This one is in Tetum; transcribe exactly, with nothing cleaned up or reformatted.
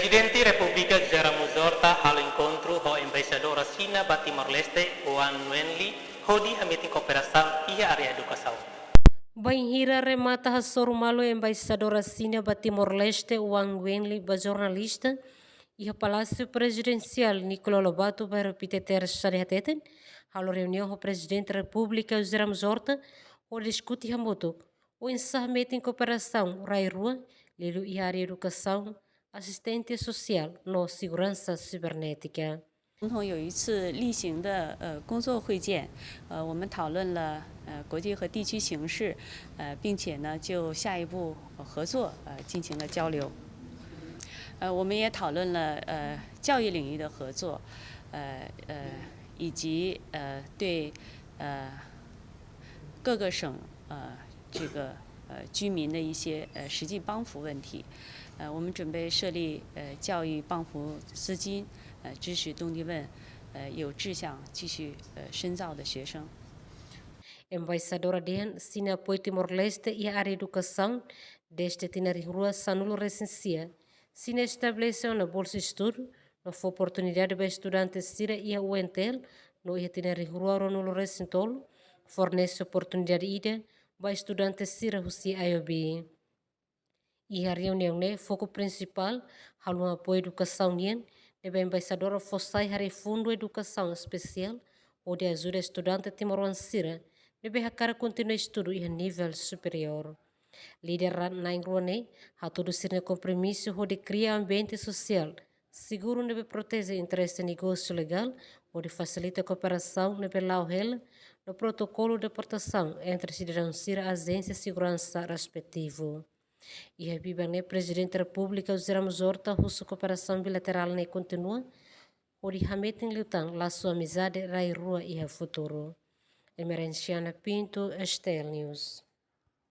Prezidente Repúblika José Ramos Horta halo enkontru ho Embaixadora Xina ba Timor-Leste, Wang Wenli, hodi hametin kooperasaun iha área edukasaun. Bainhira remata hasoru malu Embaixadora Xina ba Timor-Leste, Wang Wenli, ba jornalista iha Palásiu Prezidensiál Nicolau Lobato, bairru Pité, Tersa ne'e, hateten halo reuniaun ho Prezidente Repúblika José Ramos Horta hodi diskute hamutuk oinsá hametin kooperasaun rai-rua, liuliu iha área edukasaun, asisténsia sosiál no seguransa sibernétika. 共同有一次例行的呃工作会见，呃，我们讨论了呃国际和地区形势，呃，并且呢就下一步合作呃进行了交流。呃，我们也讨论了呃教育领域的合作，呃呃以及呃对呃各个省呃这个呃居民的一些呃实际帮扶问题。呃，我们准备设立呃教育帮扶资金，呃，支持东帝汶呃有志向继续呃深造的学生。 Embaixadora dehan Xina apoia Timor-Leste iha área edukasaun dezde tinan rihun rua sanulu resin sia. Xina estabelese ona bolsa estudu no fó oportunidade ba estudante sira iha U N T L no iha tinan rihun rua ruanulu resin tolu fornese oportunidade ida ba estudante sira husi I O B. Iha reuniaun ne'e foku prinsipál haluha apoiu edukasaun nian, ne'ebé Embaixadora fó sai haree Fundu Edukasaun Espesiál hodi ajuda estudante timoroan sira ne'ebé hakarak kontinua estudu iha nivel superiór. Líder rai na'in-rua ne'e hatudu sira-nia kompromisu hodi kria ambiente sosiál seguru ne'ebé proteje interese negósiu legál, hodi fasilita kooperasaun ne'ebé la'o hela no protokolu deportasaun entre sidadaun sira ajénsia seguransa respetivu. Iha biban ne'e Prezidente Repúblika José Ramos Horta husu kooperasaun bilaterál ne'e kontinua hodi hametin liután lasu amizade rai-rua iha futuru. Emerenciana Pinto, S T L News.